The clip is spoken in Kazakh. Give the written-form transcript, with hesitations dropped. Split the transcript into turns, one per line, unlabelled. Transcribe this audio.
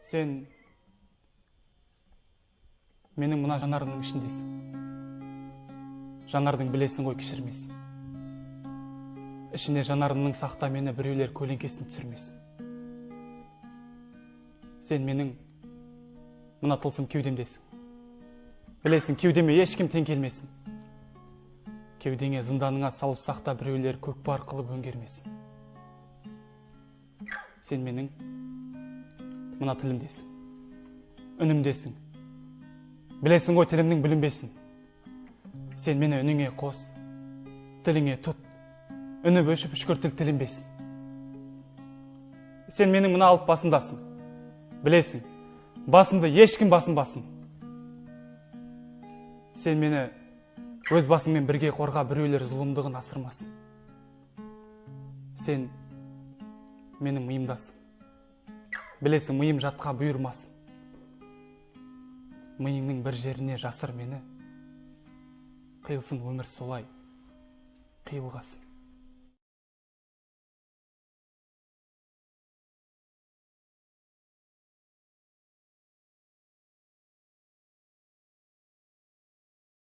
Сен менің мына жанарымның ішіндесің. Жанардың, білесің ғой, кешірмес. Ішіне жанарымның сақта мені, біреулер көлеңкесін түсірмес. Сен менің мына тылсым кеудемдесің. Білесің, кеудеме ешкім тең келмесін. Кеудеңе, зынданыңа салып сақта, біреулер көкпар қылып өңгермесін. Сен менің мына тілімдесің, үнімдесің. Білесің ғой, тілімнің бүлінбесін. Сен мені үніңе қос, тіліңе тұт, үні өшіп, үшкір тіл тілінбесін. Сен менің мына алып басымдасың. Білесің, басымды ешкім басынбасын. Сен мені өз басыңмен бірге қорға, біреулер зұлымдығын асырмасын. Сен менің миымдасың. Білесің, миым жатқа бұйырмасын. Миыңның бір жеріне жасыр мені. Қиылсын өмір солай, қиылғасын.